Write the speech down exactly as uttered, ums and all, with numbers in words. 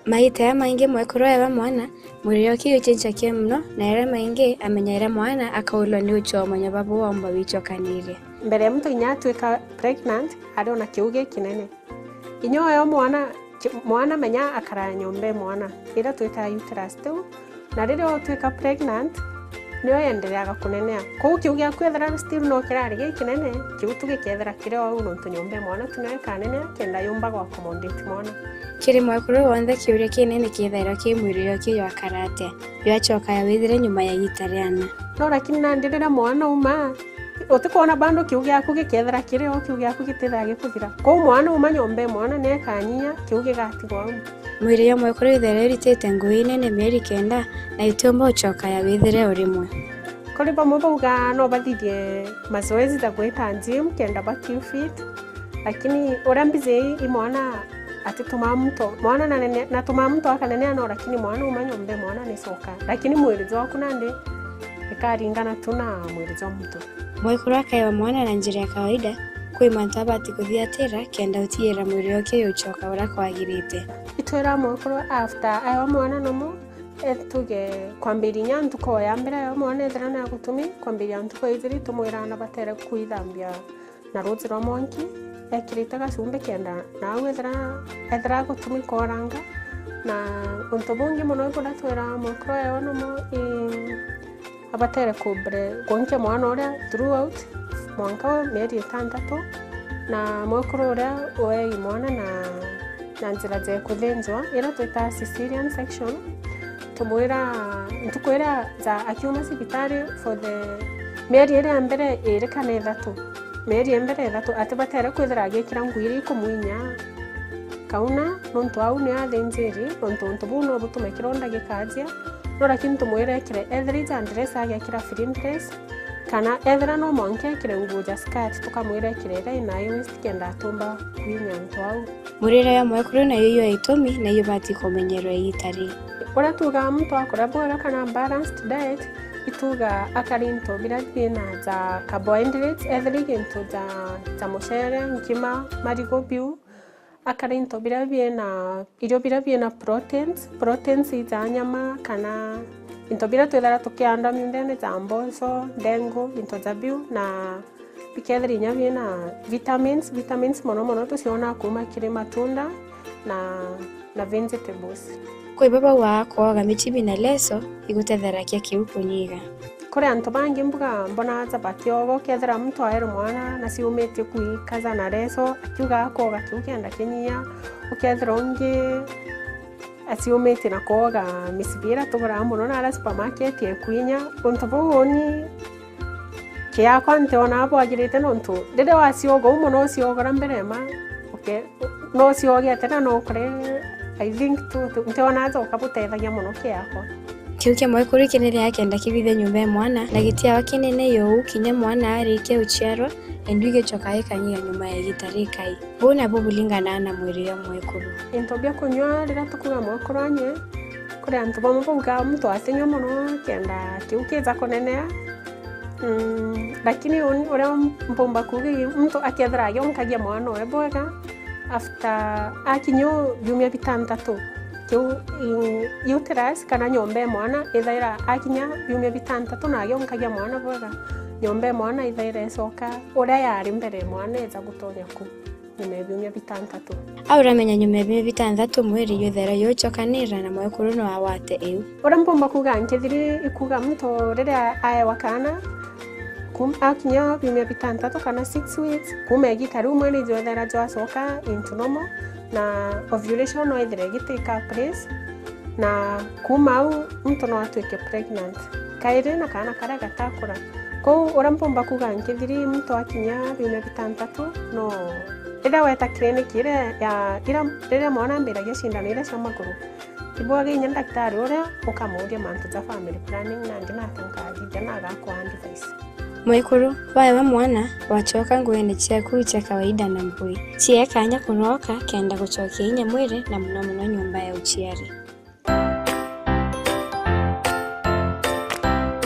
Maita ya maingi mwekuru ewa mwana, mwiri oki ucenjakia muno, na yaria maingi amenyaira mwana akaulwa ni uchomo nyoba buu waumba wichokanirie. Mbere ya muntu inya atwika pregnant, ari ona kiu gikinene. Inya oyo mwana, ki-, mwana menya akara nyomba e mwana, iria twitaga uterus tiu, na riria utwika pregnant, nio yendereaga kunenea. Kou kiu giaku ethira still no kirari gikinene, kiu tu gikethira kiri ou, nontu nyomba e mwana tu nio ikanenea, kenda yumba gwa accommodate mwana. Kiri mwekuru wonthe, kiuria kinene kithairwa ki mwiri oki jwakara atia, jwachoka ya withire nyuma ya iita riana. No lakini nandi riria mwana uma, utikwona bado kiu giaku gikethira kiri o, kiu giaku gitithaga gikuthira. Kou mwana uma nyomba e mwana, ni ekanyinya, kiu gigatigwa au. Mwiri jwa mwekuru ithairwa juritite ngui inene mieri kenda, na itiumba uchoka ya withire o rimwe. Kuri bamwe bauga no bathithie mazoezi ja gwita gym kenda ba keep fit, lakini uria mbizi i mwana atitumaa muntu, mwana nanene-, natumaa muntu akanenea no, lakini mwana uma nyomba e mwana ni coka, lakini mwiri jwaku nandi ikaringana tu na mwiri jwa muntu. Mwekuru akaewa mwana na njira ya kawaida, kwi mantu abati kuthiatira kenda utiira mwiri oki uchoka uria kwagirite. Itwira mwekuru after aewa mwana nomo, e, tuge kwambiria inya ntuku ya mbere aewa mwana ethira ni agutumi, kwambiria ntuku ya ijiri tumwira na batere kwithambia na ruuji rwa mwanki, ekirite gacumbi kenda nau ethira, ethira agutumi koranga. Na untu bungi mono buria twira mwekuru aewa nomo, i, abatere kubere-, gwankia mwana uria throughout mwanka wa mieri itantatu, na mwekuru uria uei mwana na, na njira ja kuthinjwa, iria twitaga caesarean section, tumwira ntuku iria ja akiuma cibitari for the mieri iria ya mbere iri kana ithatu, mieri ya mbere ithatu, atibatere kwithira agikira ngui iria ikumwinya kauna, nontu au nio athinjiri, nontu untu buu no butume kironda gikajia. No lakini tumwire ekire, ethira ija dress agekira free dress, kana ethira no mwanka ekire nguo ja skirt, tukamwira ekire iria ina high waist kenda atumba kwinya antu au. Murire ya mwekuru nayo iyo itumi na iyo bati kumenyerwa igita ri. Uria tuugaga muntu akuria bwega kana balanced diet, ituga akari into biria bina ja carbohydrates, ethira i gintu ja, ja mucere, nkima, marigu biu, akari into biria biina, irio biria biina proteins, proteins ija nyama kana into biria twithira tukianda miundene ja mboco, ndengu, into ja biu, na bikethira inya biina vitamins, vitamins mono mono tucionaa kuuma kiri matunda na, na vegetables. Kwi baba wa kwoga michibi na leso igutetheragia kiu kunyiga. Kuri antu bangi mbuga mbona aja bakioga, ukethira muntu aere mwana na ciumitie kuikaja na leso, akiuga akoga kiu kenda kinyia, ukethira ungi aciumitie na kwoga micibi iria tuguraga mono na aria supermarket ekwinya. Untu buu uni kiakwa ntionaa bwagirite, nontu riria wacioga uu mono uciogora mbere ma, uke-, no uciogete na no ukure, I think tu, tu, ntionaa joka butethagia mono kiakwa. Kiu kia mwekuru iki ni riria kenda kibithe nyomba ya mwana, na gitiawa kinene yu kinya mwana arikia uciarwa, endu igicoka ikanyiga nyuma ya igita rikai. Buu nabu bulinganaa na mwiri jwa mwekuru. Into bia kunyua riria tukuga mwekuru anywe, kuri antu bamwe bauga muntu atinyua mono kenda kiu kija kunenea. Mm, lakini uni uria mpumba kuuga ii, muntu akethira agionkagia mwana oe bwega, after akinyia biumia bitantatu, kiu, i, uterus kana nyomba e mwana ithaira akinya biumia bitantatu na agionkagia mwana bwega, nyomba e mwana ithaira icoka uria yari mbere mwana eja gutonya ku. Nyuma ya biumia bitantatu. Au uramenya nyuma ya biumia bitantatu mwiri juthaira jucokanira na mwekuru no awate iu. Uria mpumba kuuga nkithiri ikuuga muntu riria aewa kaana, kum-, akinya biumia bitantatu kana six weeks, kuuma igita riu mwiri juthaira jwacoka into normal, na ovulation no ithire igitake place, na kuuma au muntu no atwike pregnant kairi na kaana karia gatakura. Kou uria mpumba kuuga nkithiri muntu akinya biumia bitantatu, no, riria weta clinic iria ya, ira, riria mwana ambiragia cindano iria cia maguru, ibwaga inya ndagitari uria ukamuuria mantu ja family planning, nandi nata nkathithia na agakwa advice. Mwekuru, waewa mwana, wachoka nguene ciaku cia kawaida na mpui. Ciee kanya kunoka kenda gucokia inya mwiri na muno muno nyomba ya uciari.